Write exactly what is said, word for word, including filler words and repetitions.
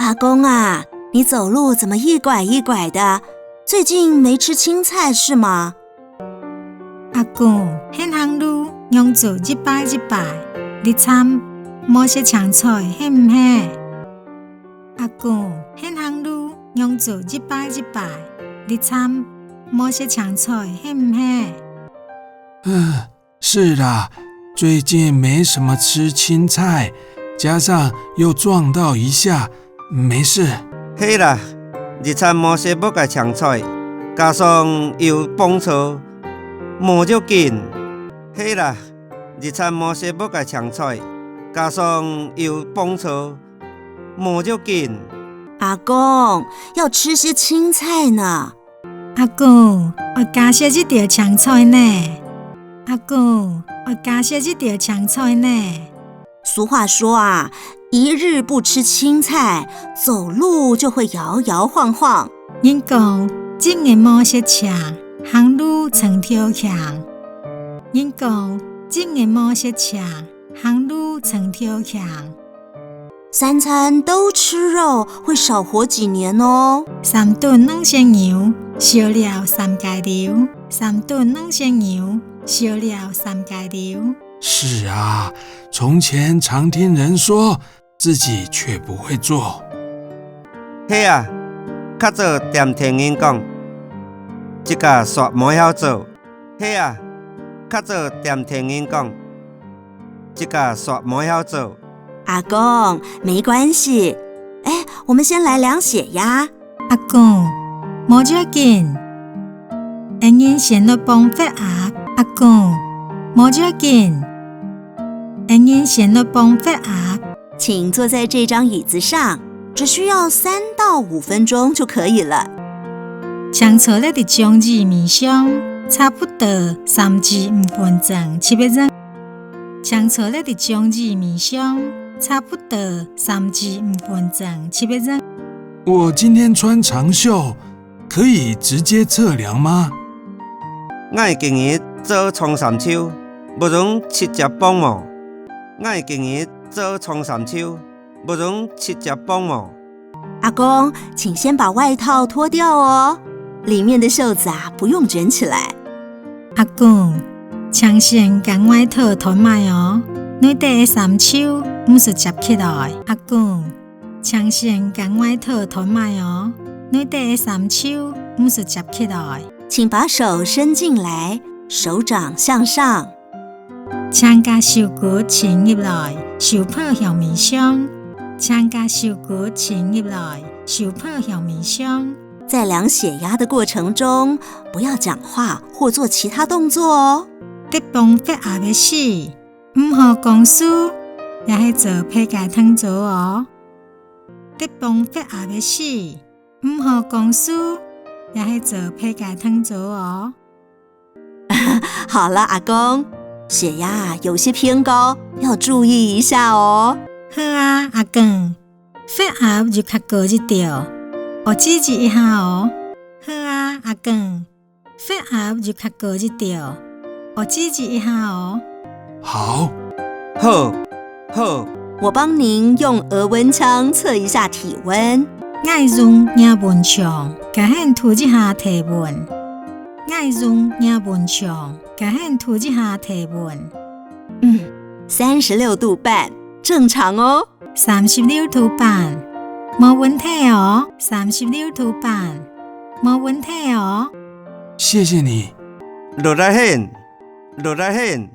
阿公啊，你走路怎麼一拐一拐的？最近沒吃青菜是嗎？阿公，你行路仰仔一擺一擺，這站無食青菜係毋係？阿公，你行路仰仔一擺一擺，這站無食青菜係毋係？是啦，最近沒什麼吃青菜，加上又撞到一下，沒事。係啦，這站無食無个青菜，加上又碰著，無要緊。係啦，這站無食無个青菜，加上又碰著，無要緊。阿公，要吃些青菜呢。阿公，愛加食一兜青菜呢。阿公，愛加食一兜青菜呢。俗话说啊，一日不吃青菜，走路就会摇摇晃晃。人讲，一日无食青，行路成跳轻。人讲，一日无食青，行路成跳轻。三餐都吃肉，会少活几年哦。三顿能食牛，少了三个六。三顿能食牛，少了三个六。是啊，从前常听人说，自己却不会做。係啊，較早恬恬人讲，自家煞無曉做。係啊，較早恬恬人讲，自家煞無曉做。阿公，没关系。哎，我们先来量血压。阿公，無要紧。恩人先来磅血压。阿公，無要紧。恩人先来磅血压。 请坐在这张椅子上，只需要三到五分钟就可以了。请坐在这张椅面上，差不多三至五分钟就會用。请坐在这张椅面上，差不多三至五分钟就會用。我今天穿长袖，可以直接测量吗？𠊎今日著長衫袖，會用直接磅無？𠊎今日著長衫袖， 會用直接磅無？阿公，请先把外套脱掉哦，里面的袖子啊不用卷起来。阿公，请先将外套脱埋哦，內底个衫袖毋使摺起來。阿公，请先将外套脱埋哦，內底个衫袖毋使摺起來。请把手伸进来，手掌向上。 请个手骨伸入來，手帕向面上。请个手骨伸入來，手帕向面上。在量血压的过程中，不要讲话或做其他动作哦。在磅血压个時，毋好講事，也係做別个動作哦。在磅血壓个時，毋好講事，也係做別个動作哦。 好了，阿公，血压有些偏高，要注意一下哦。好啊，阿公，血压有較高一點，愛注意一下哦。好啊，阿公，血压有較高一點，愛注意一下哦。好，好，好。我帮您用额温枪测一下体温。 𠊎用額溫槍，佮你度一下體溫。𠊎用額溫槍，佮你度一下體溫。嗯，三十六度半，正常哦。三十六度半，無問題哦。三十六度半，無問題哦。谢谢你。勞力你，勞力你。